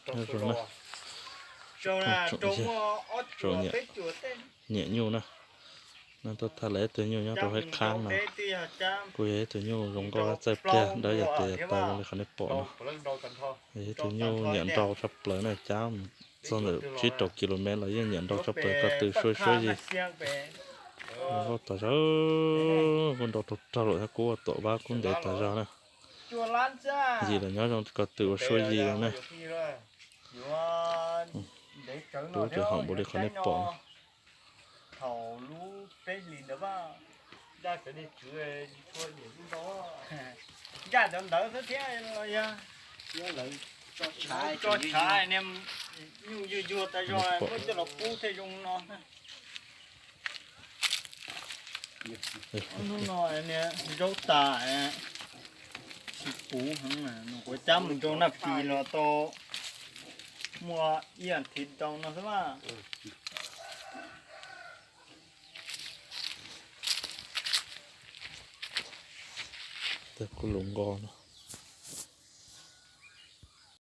Nyob zoo na, tsoom nyiam nyuj na, no tuaj thaij lawv ib tug nyuj nyob rau Huab Qhab no, kuj yog ib tug nyuj zoo nkauj txaij pliag, dawb yog tias tas zoo li qhov nej pom no. Yog ib tug nyuj nyiam nrau tshaj plaws na, cab mus txog ntawm tsib rau ki lo mev los yeej nyiam nrau tshaj plaws, ko tw suab suab yig. Zoo nkauj tas zog, kuj nrau raug raug lawm thiab, kuj ua tom vab kub ntev tas zog na. Yim los nyob zoo, ko tw ua suab yig no na. Tub ces haum npaum li qhov nej pom no. Ncaj cov ntawd xwb thiab los yog tso tshav, nyuj yuag yuag tas zog muab coj los pub thiaj zoo no. Hnub no zaub tas, tsis puv heev, nws kuv cab mus rau Naj Pis los tau muaj ib as thiv rau no xwb mas. Kuv lus nko no.